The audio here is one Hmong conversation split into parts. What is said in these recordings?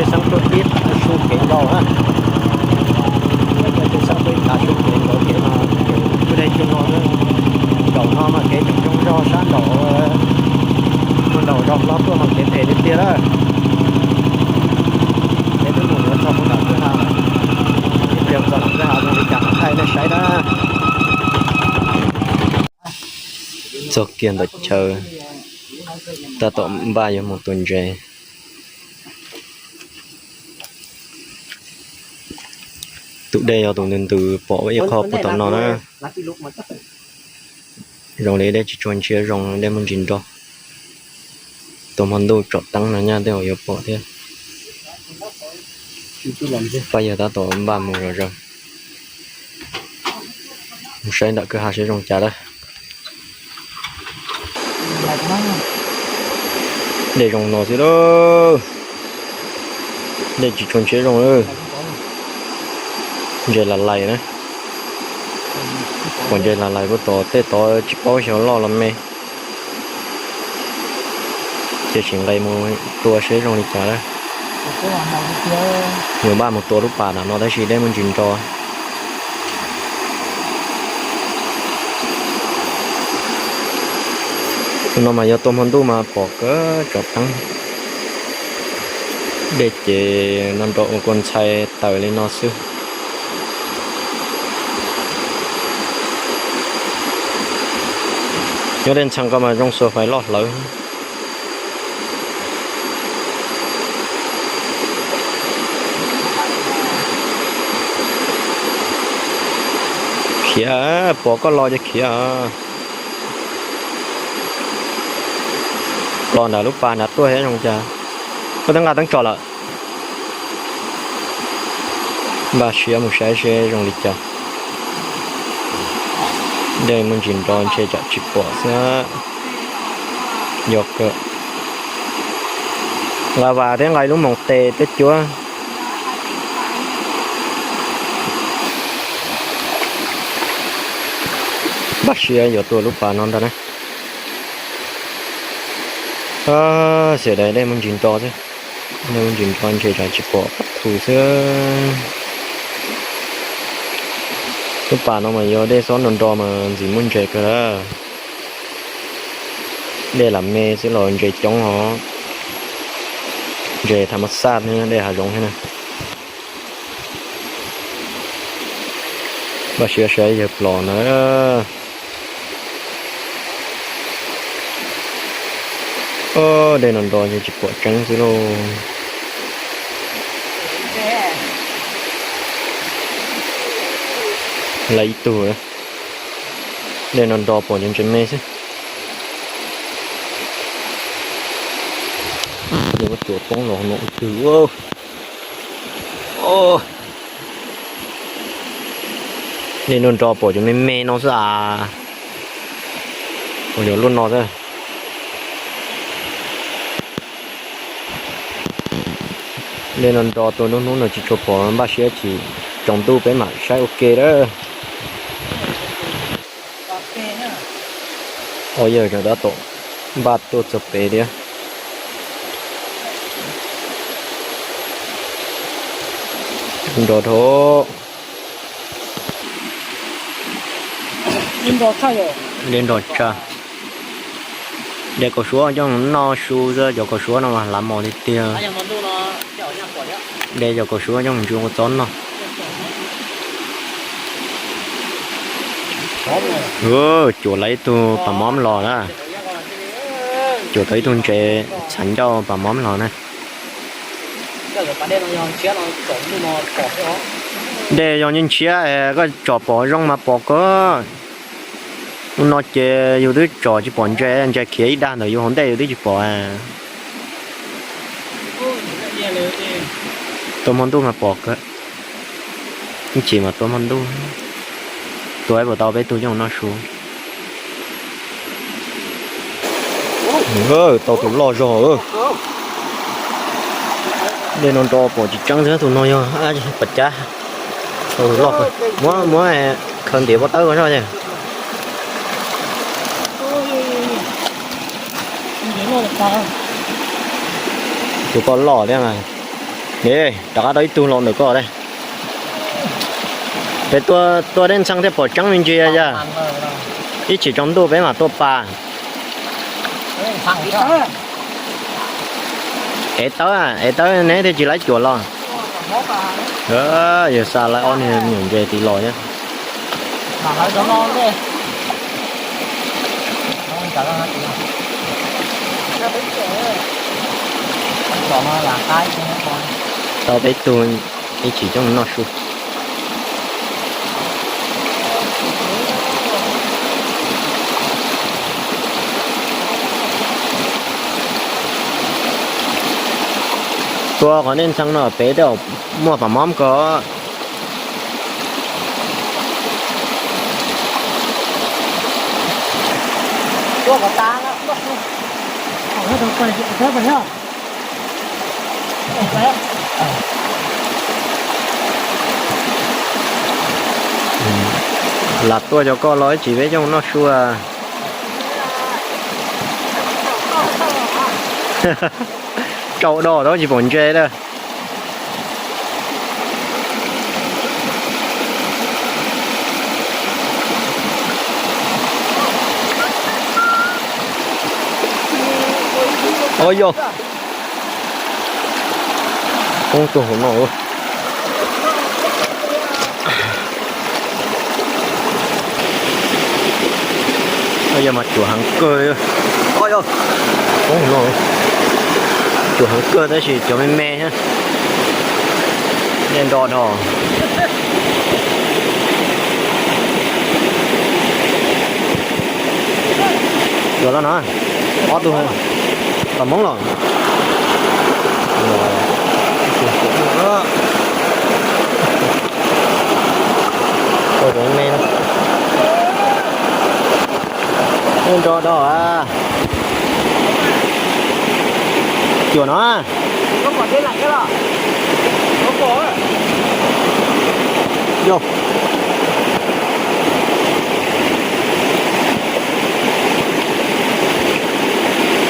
Xab tuaj tib tav su kev nkaus na. Xab tuaj ib tav su kev nkaus ces no, ces kuj deb cuag no xwb. Nraum no mas kev tseem zoo zog sab nraum, mus nraum zos hlob tuaj mas kev phem tiag tiag lawm. Peb twb mus yuav txog puag nram kwj ha, ib pliag txog nram kwj ha zoo li cas mam thaij nej saib na. Txog kiag ntawm chaw, tab tom npaj yuav mus tua ntses. Tus dej yog tus ntws ntws pom ib qho puag tom no na. Zoo li dej tsis tshua ntshiab zoo, dej muaj ntsis nro. Tus hmo ntuj tsom teeb no nyaj tej zaum yuav pom thiab. Pab yawg tab tom npaj mus zom zaws, mus saib nram kwj ha saib zoo cas lawm. Dej zoo no xwb lauj. Dej tsis tshua ntshiab zoo. Ntses las lais na. Pom ntses las lais puag tom tej tod tsis paub xyov loj los me. Ces sim nqes mus tua seb zoo li cas lawm. Yuav npaj mus tua lub pas nram no tab sis dej muaj ntsis nro. Tus no mas yog tua hmo ntuj mas pom kawg tsom teeb. Dej ces no nrov ua kua ntxhai taws li no xwb. Nyob dej ntxhee ko mas zoo xuas fais loj hlawv. Khiav, pom koj los ces khiav. Los nram lub pas nrad tuaj thiab zoo cas. Koj twb nqa teeb tso lawm. Npaj siab mus saib seb zoo li cas. Dej muaj ntsis nro ntshe tsam tsis pom xwb. Yog kawg. Nqa vas thiab nqa ib lub moos tes thiab cuab. Npaj siab yuav tua lub pas no ntag na. Xiam daim dej muaj ntsis nro xwb. Dej muaj ntsis nro ntshe tsam tsis pom qab thu xwb. Lub pas no mas yog dej xob nro nro mas ntxim muaj ntses kawg lawm. Dej lam me xwb los ntses coob os. Ntses tham mas xaj thiab dej hav zoov thiab na. Npaj siab saib yawg plos na. Dej no nro ntshe tsis pom tseeb xwb lauj. Lawv ib tug, dej no nro pom ntshe me xwb. Dej muab tsuas poob los no ib tug. Dej no nro pom cov me me no xwb as. Ua yog lub no xwb. Dej no nro tua lub hnub no tsis tshua pom, npaj siab chim tsaus ntuj peb mam saib ua ke lawm. Ua yawg tab tom npaj tuaj txog pem thiab. Nro dhau. Dej nro tshaj. De kaus suab coj mus noj su xwb, cov kaus suab no mas hlav mos tiag tiag. De cov kaus suab coj mus ntsu ua txob noj. Cuam lawv ib tug pas mob los na. Cuam tau ib tug ntses txhav ncauj pas mob los na. Dej yog ntshiab, koj tsom pom zoo mas pom kawg. Hnub no ces yus twb tsom tsis pom ntses, ntses khiav ib dag ntawm yus hauv ntej yus twb tsis pom. Tua hmo ntuj mas pom kawg. Ib chim mas tua hmo ntuj, tua ib puas tau peb tug coj mus noj su. Tau tus loj zog. Dej no nro pom tsis tseeb xwb, tus no yog pas cab. Tau tus loj, muab muab khaws ntiav pob tawb ko zoj. Tus ko loj thiab mas. Rov qab tau ib tug los ntawm koj thiab. Peb tuaj dej ntxhee thiaj pom tseeb me ntsis yog ib chim tsaus ntuj peb mam tuaj pas. Ev tawb, ev tawb neb thiaj tsis laib cuam los. Yog xa lawv ob niag me nyuam ntses tiv los thiab. Tau peb tug ib chim coj mus noj su. Tua qhov dej ntxhee no pem tej zaum muaj pam mob ko. Lam tuaj cov koj los ib chim peb coj mus noj su. Tsaus do tau tsis pom ntses lawm. Ua yog poob tuaj hauv no. Yog mas cuam heev kawg li. Poob hauv no, cuam heev kawg tab sis cov me me thiab. Dej nro dhau. Yuav tau no, ob tug pam hmoob los. Ua cov me no, dej nro dhau a. Cuam no. Yog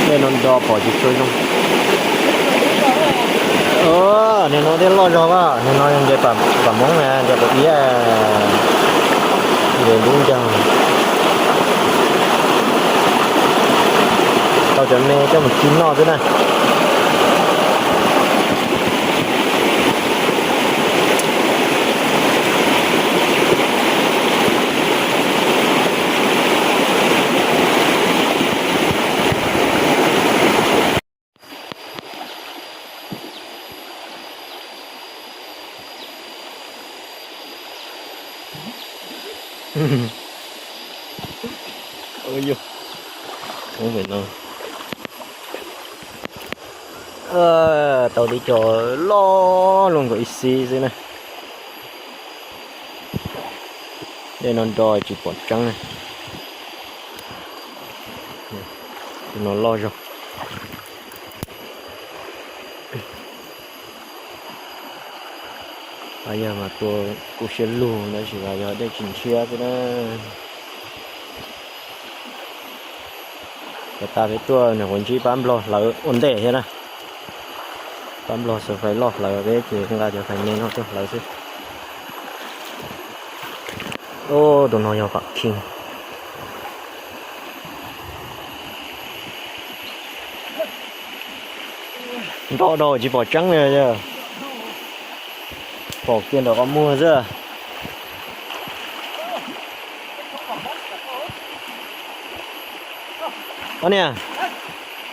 dej no nro pom tsis tshua zoo. Niag no thiaj loj zog a, niag no yog ntses pam hmoob na, ntses pam iab, ntses dub ncag. Tau cov me coj mus ci noj xwb na. Tau tib co loj luaj nkaus ib xib xwb na. Dej no nro tsis pom tseeb na. Tus no loj zog. Yog mas tua kuj siab lug tab sis mas yog dej tsis ntshiab xwb na. Cov tas peb tuaj nws quav ntsib pab nplog hlawv ua ntej thiab na. Pab nplog xuas fais loj hlawv, peb ces nqa cov fais me no tuaj hlawv xwb. Tus no yog vam khee. Nro dhau tsis pom tseeb li. Pom kiag nram qhov muag xwb. Ob niag,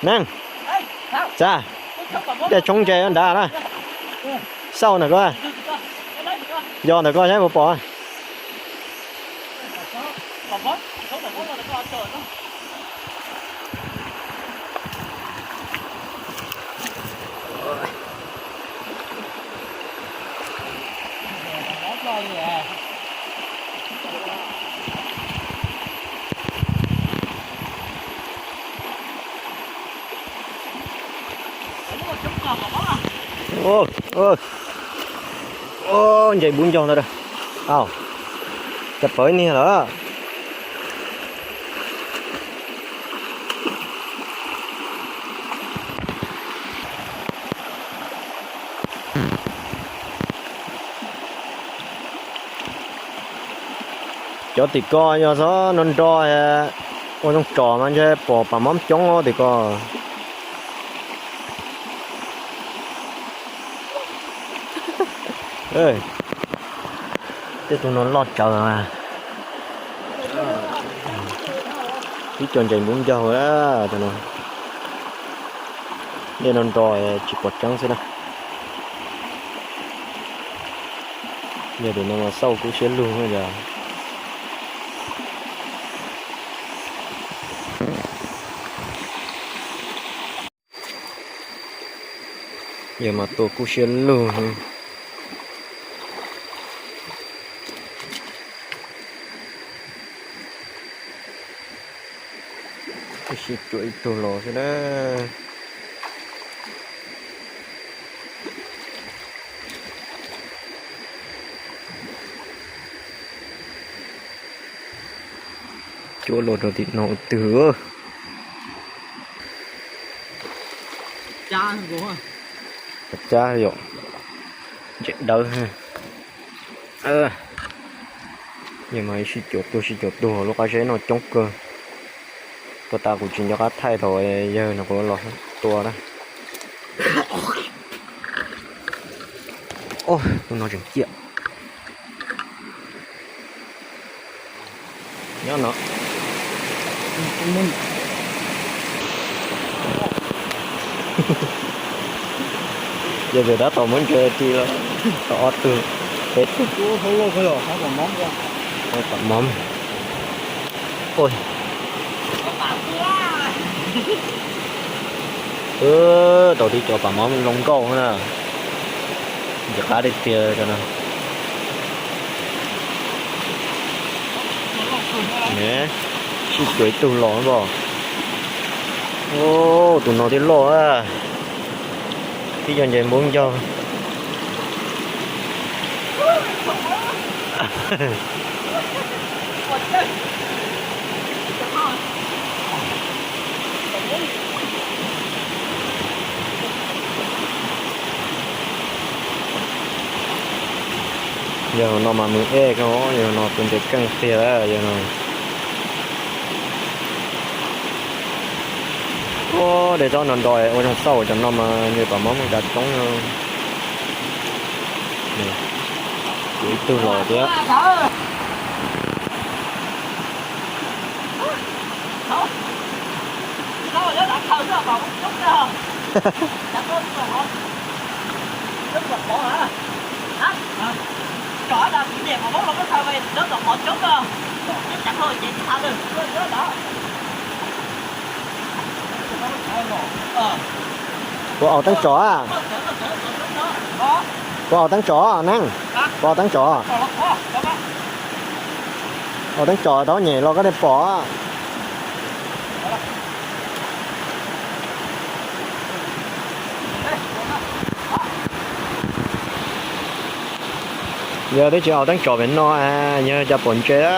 Neej, Txaj, tej tshoob ntses nrad na. Xauj ntawm ko, yog ntawm ko saib puas pom. Ntses bub ncaug ntawd. Au, cas pawv niag lawm. Cov tim ko yog txhob nrov nrov, ua zoo tsom mas ntshe pom pam mob coob tim ko. Tej tug no loj tsawv. Ib co ntsais npub ncaug, dej no nrov tsis pom tseeb xwb na. Yog tim no mas xauj kub siab lug yog. Yog mas tua kub siab lug. Sib cuam ib tug los xwb na. Cuab los rau tim no twg. Cab yom, ntses dawb. Yog mas sib cuam tuag sib cuam tuag, lub qab zeb no coob kawg. Puag ta kuv tsis nco qab thaij thaum yawg no kuv los tua na. Tus no tseem ciaj. Nyob no. Yog tias tab tom muab ntses ris los tau ob tug, peb tug. Pam mob. Tau tib co pam mob zoo nkauj na. Ntxim qab tiag tiag no. Sib cuam ib tug los npog. Tus no thiaj loj. Tib co ntsais npub ncaug. Yog no mas nws ej ko, yog no tus ntsais keej tiag yog no. Ua dej txhob nrov nrov, ua zoo xauj cov no mas ntshe pam mob muaj coob no. Kuv ib tug los thiab. Puas aus teeb tsom? Puas aus teeb tsom neeb? Puas aus teeb tsom? Aus teeb tsom tau nyem los koj thiaj pom. Yog twb tsis aus teeb tsom pem no, yog cas pom ntses a.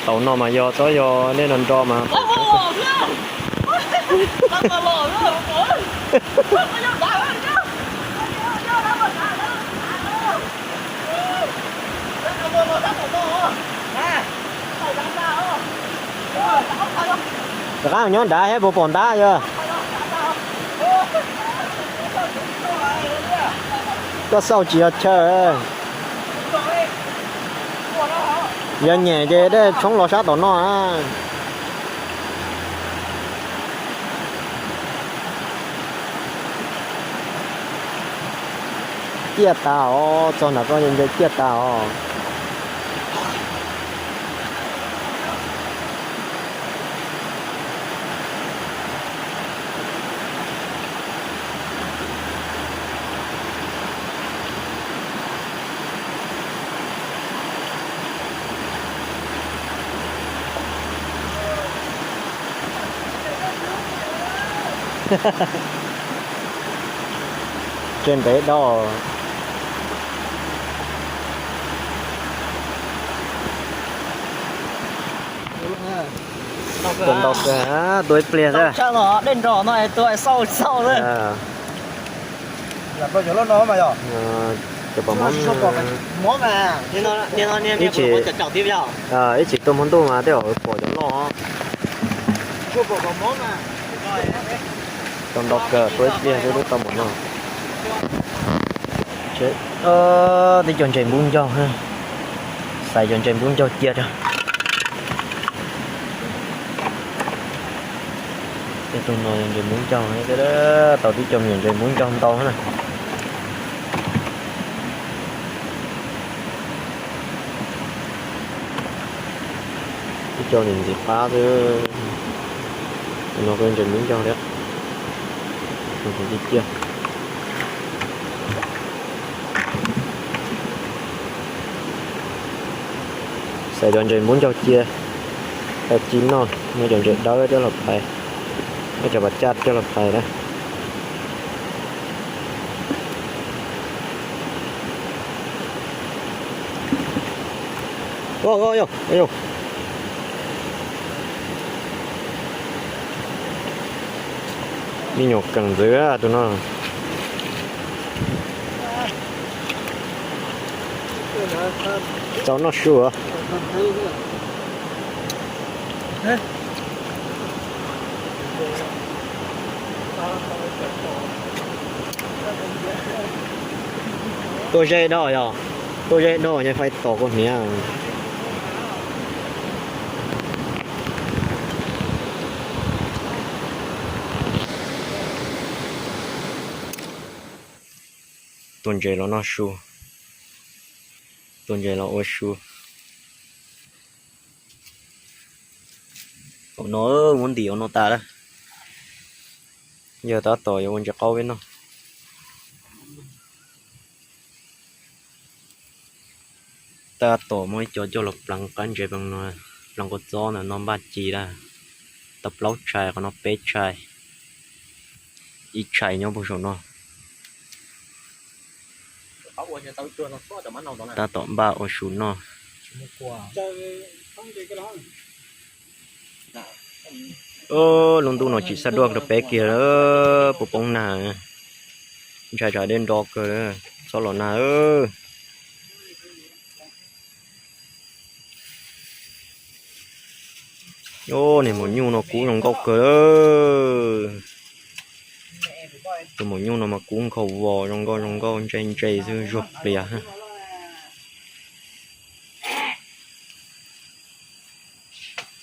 Tau no mas yog txhob yog nej no nro mas. Rov qab nyob nrad thiab puas pom ntab yog? Koj xauj tsis yog chaw. Yog nyem ces dej tshoob los sab tom no na. Ciaj tas os, txog nram koj ntse ciaj tas os. Tsev ntev dau. Tua ntau kawg, tua ib pliag xwb. Cov pom mob, ib chim, ib chim tuaj hmo ntuj mas tej zaum pom cov loj. Tua ntau kawg, tua ib pliag xwb twb tau npaum no. Tib co ntses npub ncaug, xaiv cov ntses npub ncaug cia rau. Tej tug no yog ntses npub ncaug, tau tib co me nyuam ntses npub ncaug ntau na. Tib co ntxim qab xwb. Tus no kuj ntses npub ncaug thiab. Xaiv cov ntses npub ncaug cia, tau ci noj, muab cov ntses dawb coj los phais, muab cov pas caj coj los phais na. Me nyuam keem ntxwv tus no. Txaus noj su. Tuaj ze do yog, tuaj ze do nyob fais tom kuv hniav. Tua ntses los noj su, tua ntses los ua su. Hauv no muab ntim ua no tas lawm. Yog tab tom yuav ua ntses qaub peb noj. Tab tom muab ib co coj los pleev qab ntses pleev no, pleev kua txob ntawm no npaj ci lawm. Tau plaub tshais, qhov no peb tshais, ib tshais nyob puag saum no. Tab tom npaj ua su noj. Lub ntuj no tsis xav duaj rau peb kiag, puas poob nag, ntshai tsam dej nro kawg, txhob los nag. Niag maum nyuj no kub zoo nkauj kawg. Tus maum nyuj no mas kub nkhaus vos zoo nkauj zoo nkauj ntse ntse xwb zuag plias.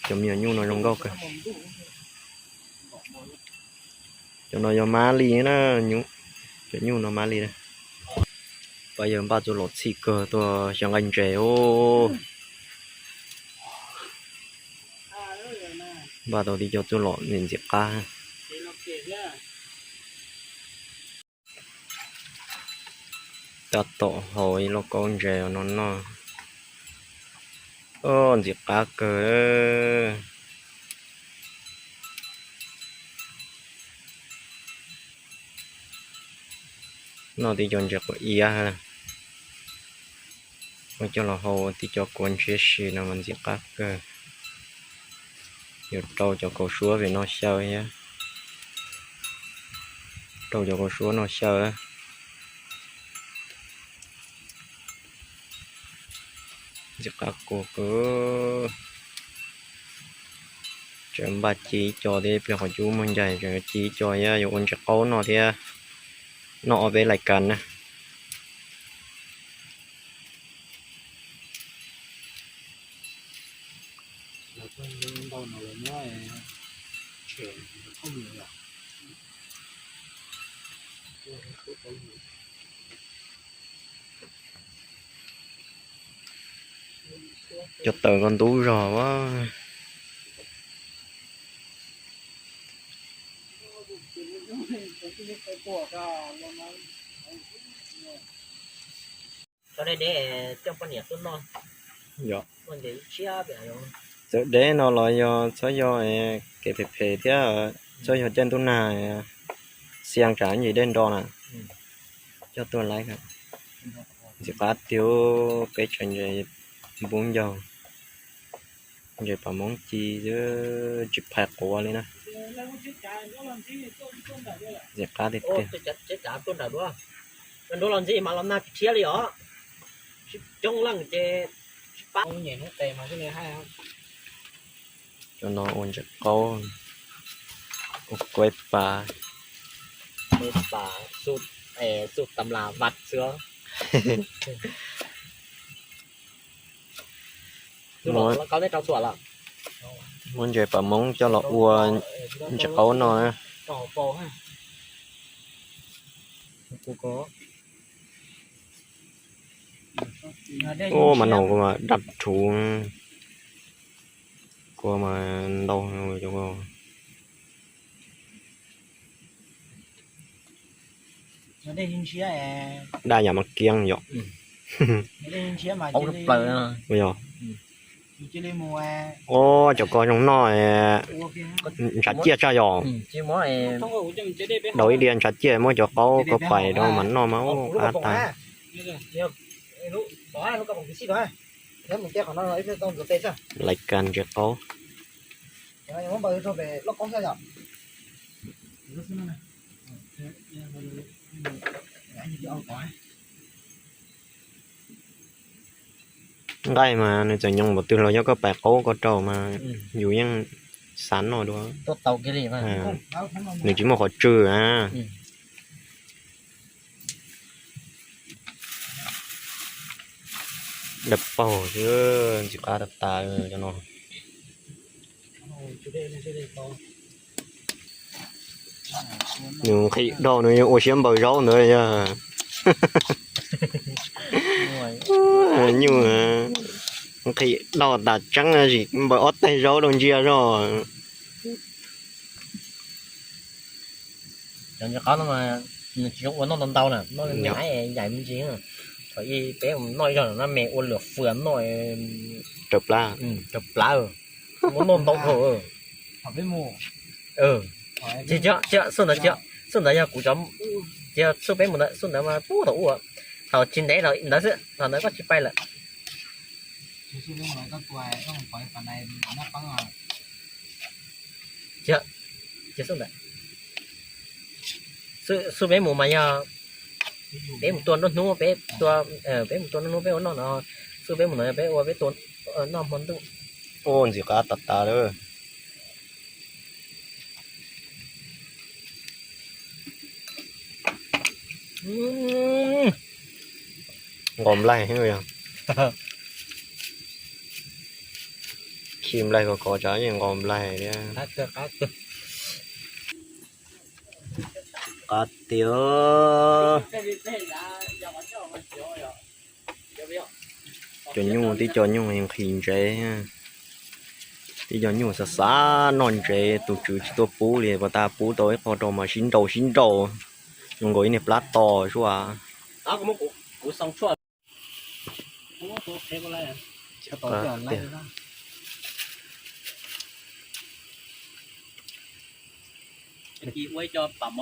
Cov me nyuam nyuj no zoo nkauj kawg. Cov no yog mab li na, cov nyuj no mab li. Pab yawg npaj txuj lom txhij kawg tuaj xyaw nqaij ntses os. Npaj tau tib co txuj lom ntxim ntxim qab. Tab tom haus ib lauj kaub ntses no noj. Ntxim qab kawg. Noj tib co ntses quav iab, muab coj los hau tib co kua ntshiab si no mas ntxim qab kawg. Yuav rau cov kaus suab pem no xyaw thiab. Rau cov kaus suab no xyaw. Ntxim qab kawg. Tseem npaj ci ib co thiab, ib pliag qhov cub muaj ncaig tseem ci ib co thiab, yuav ua ntses qaub noj thiab. Noj ob peb lais kas na. Cov taws ko ntub zog a. Txawm dev no los yog txhob yog kev phem phem thiab, txhob yog caij ntuj nag, xiab tsam ntsis dej nro na. Coj tuaj laib, ntxim qab tiag, peb tshais ntses npub ncaug. Ntses pas moov ci xwb, tsis phais quav li na. Ntxim qab tiag tiag. Nruab los ntxi mas los nag tsis rhiab li os. Sib coob leej ces sib pab. Cov no ua ntses qaub, ua kuaib pas. Pas xu, xu tam las vaj xwb. Muab ntses pas moov coj los ua ntses qaub no na. Ub, mas no kuv mas daj rhuv, kuv mas ntau. Daj yam mas kiag yom. Yog. Ub, cov ko zoo noj, ntshav ciaj tshaj yom. Daus ib diav ntshav ciaj, muab cov qaub ko pais rau mas noj mas ub qab tas. Laiv kas ntses qaub. Nqaij mas nws txawm nyoos npaum twg los yog koj pais qaub ko rau mas yus yeej xav noj dua. Nws tsis muaj qhov tsw na. Dawb paug xwb, ntxim qab tas tas cov no. Nws nqhis dhau, nws ua siab npaws zaub ntawd yog. Nyuj nqhis dhau tas tseeb, tsis npaws ob teg zaub rau ntsia zog. Cov ntses qaub no mas nws tsis zoo ua noj ntau ntau na, noj yaim me ntsis. Thaum ub peb noj ib zaug no me ua luam fwam noj raws plab, raws plab, muab noj ntau dhau. Xub ntawd, xub ntawd yog kuv cov, xub peb mus ntawd, xub ntawd mas puag thaum ub, thaum tsis ntev thaum ntawd xwb, thaum ntawd koj tsis pais lawm. Xub ntawd, xub peb mus mas yog peb mus tua nruab hnub, peb tua, peb mus tua nruab hnub peb ua noj no, xub peb mus no yog peb ua peb tua noj hmo ntuj. Ub, ntxim qab tas tas lawm. Nqos nplaig, khi nplaig ko ko tsam yeej nqos nplaig thiab. Qab tiag. Cov nyuj, tib co nyuj nqhis ntsev, tib co nyuj xav xav noj ntsev, tus tswv tsis tuaj pub li, pas tas pub tau ib qho rau mas sib nraus sib nraus, zoo nkaus ib niag plab to suab.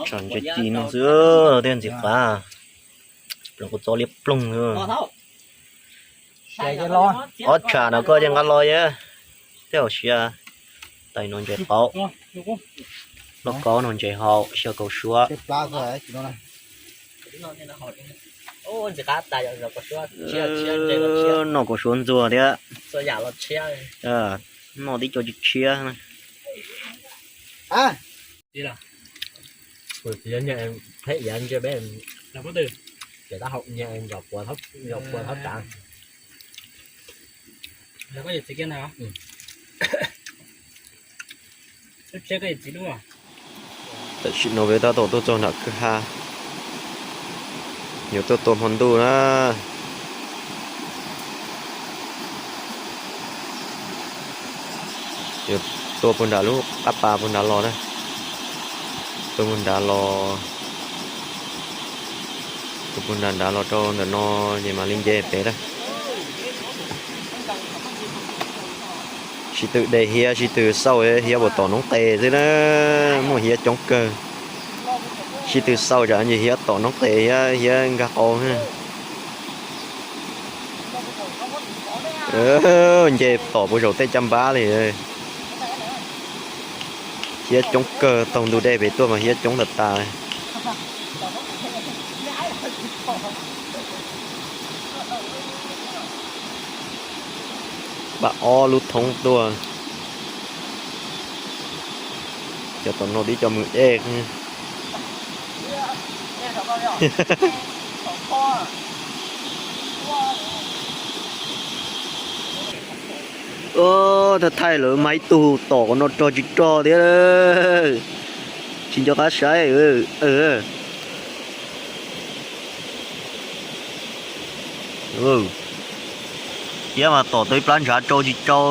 Tso ntses ci no xwb thiaj ntxim qab. Ploog kuv txob liab ploog. Ob tsam no koj yeej nqa los yog tej hauv siab. Tais no ntses qaub, lauj kaub no ntses hau, xyaw kaus suab. Noj kaus suab ntxuag thiab. Noj tib co tshiab tshiab. Tam sim no peb tab tom tuaj txog nram kwj ha, yuav tuaj tua hmo ntuj na. Yuav tua puag nram lub qab pas puag nrad los na. Tua puag nrad los, tua puag nram nrad los rau ntawm no ces mam li nce pem na. Sib tw de hiab, sib tw xauj hiab puas tom noob qes xwb na. Muaj hiab coob kawg. Sib tw xauj tsam ntshe hiab tom noob qes, hiab, hiab nkag qau. Nce tom puag saum tej caj npab li. Hiab coob kawg, taug ntug dej pem tuaj mas hiab coob tas tas. Npaj ob lub thoob tuaj. Cov tom no tib co mus ej. Thaij thaij lawv mas ib tug tom qhov no rog tsis rog thiab. Tsis nco qab saib. Thiab mas tom tau ib plab ntshav rau tsis rau.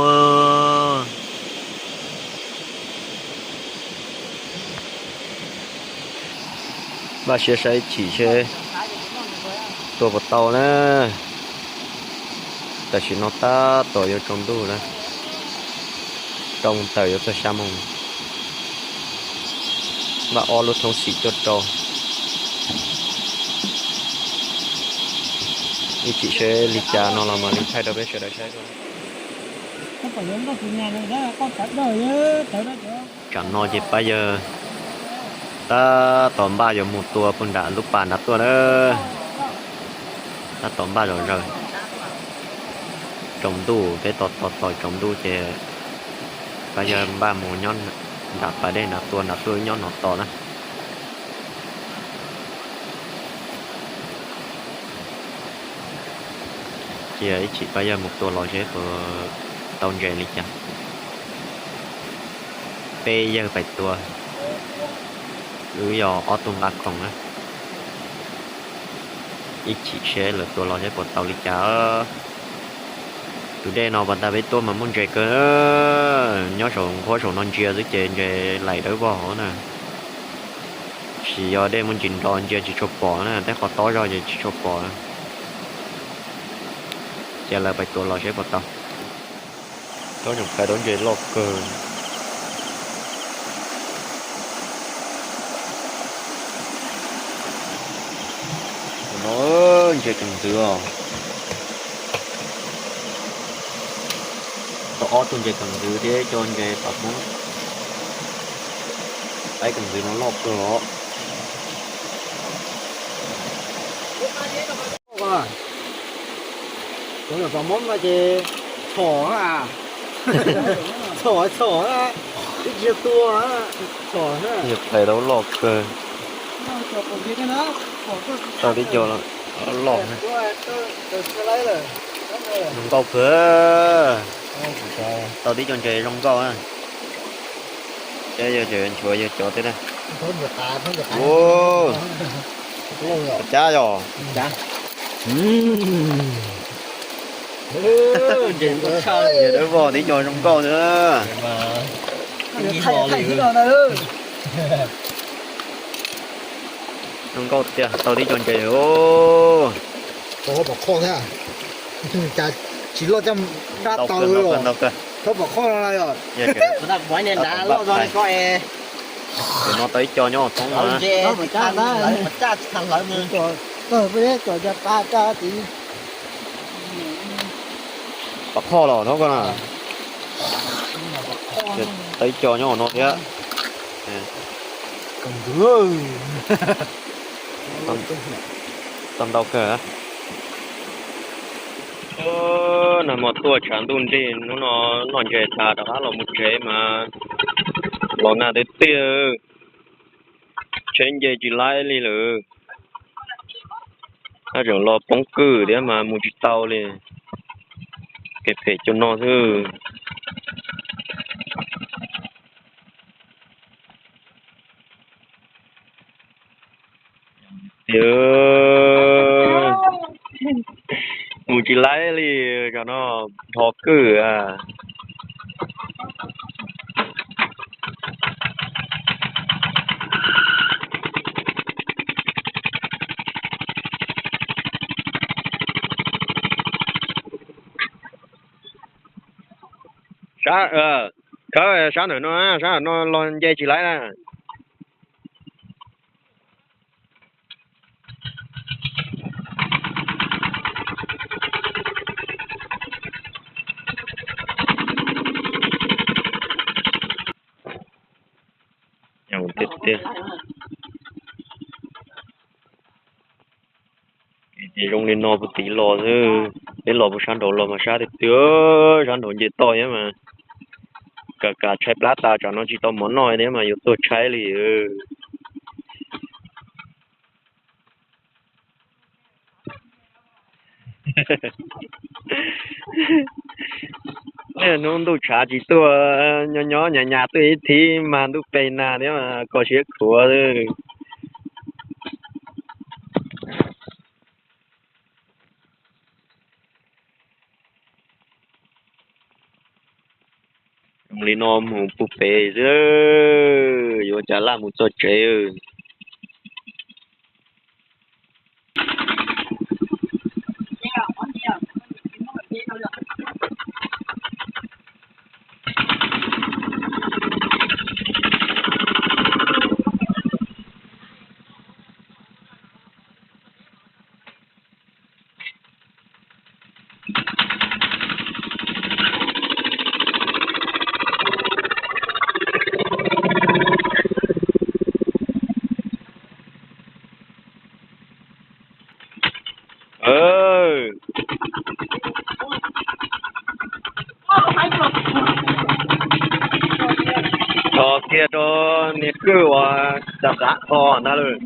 Npaj siab saib chim seb tua puas tau na. Tam sim no tab tom yuav tsaus ntuj lawm, rau moos tawm yuav txog xya moos. Npaj ob lub thoob xim tuaj rau. Ib chim seb li cas no los mam li thaij rau peb sawv daws saib. Tsam no ces pab yawg tab tom npaj yuav mus tua puag nram lub pas nrad tuaj na. Tab tom npaj zom zaws. Tsaus ntuj peb tos tos tos tsaus ntuj ces pab yawg npaj mus nyob nram pas dej nrad tua nrad tuaj nyob no tos na. Cia ib chim pab yawg mus tua los seb puas tau ntses li cas. Peb yawg pais tua, wb yog ob tug nqa khoom na. Ib chim seb lawv tua los seb puas tau li cas. Tus dej no pas tag peb tuaj mas muaj ntses kawg, nyob saum nqhuab saum no ntsia xwb ces ntses laim dawb vog hauv na. Sis yog dej muaj ntsis nrov ntsia tsis tshua pom na, tej qhov tob zog ces tsis tshua pom. Cia lawv pais tua los seb puas tau. Tsob nyuam qais tau ntses loj kawg. No ntses kawm ntxwv os. Tau ob tug ntses kawm ntxwv thiab ib co ntses pam Hmoob. Qaib kawm ntxwv no loj kawg os. Cov pam Hmoob no ces txhom, txhom txhom, ib tsis tua, txhom. Ntses qais tau loj kawg. Tau tib co loj, zoo nkauj kawg. Tau tib co ntses zoo nkauj. Ces yog nchuav yog cov thiab na. Cab yog. Ntses dawb vog tib co zoo nkauj thiab. Zoo nkauj tiag, tau tib co ntses os. Tsis loj caj dab tau, thaub pom qhoj no yog. Ces no tau ib co nyob thoob no. Pom qhoj los thoob ko na. Tau ib co nyob no thiab. Tau ntau kawg. Nag hmo tuaj tshav ntuj nrig, hnub no noj ntses tas rov qab los mus tsev mas los nag tiag tiag, tsheb nce tsis laib li lawm. Tab tseem los poob kwj thiab mas mus tsis tau li, phem phem cuag no xwb. Mus tsis laib li, cov no nrho kwj. Khawb sab ntawm no, sab ntawm no los nce tsis laib na. Tiag tiag. Ces zoo li no puag tim los xwb, peb los puag sab nraud los mas sab tiag tiag, sab nraud nce toj thiab mas. Kam kam tshaib plab tas tsam no tsis tau mov noj thiab mas yuav tuag tshaib li. Niaj hnub ntuj tshav tsis tuaj, nyob nyob nyas nyas tuaj ib thib mas ntuj pes nag thiab mas kho siab khuav. Zoo li no mus puag pem xwb, yuav cas laj mus txog tsev. Tso kiag rau niag kwj uas xav xav kho ntag lawm.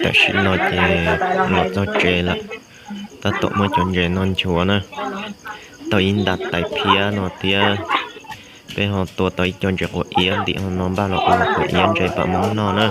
Tam sim no ces los txog tsev lawm, tab tom muab cov ntses no nchuav na, tau ib nta tais phiab no thiab. Peb ho tua tau ib co ntses quav iab ntim ho no npaj los ua quav iab ntses pam Hmoob noj na.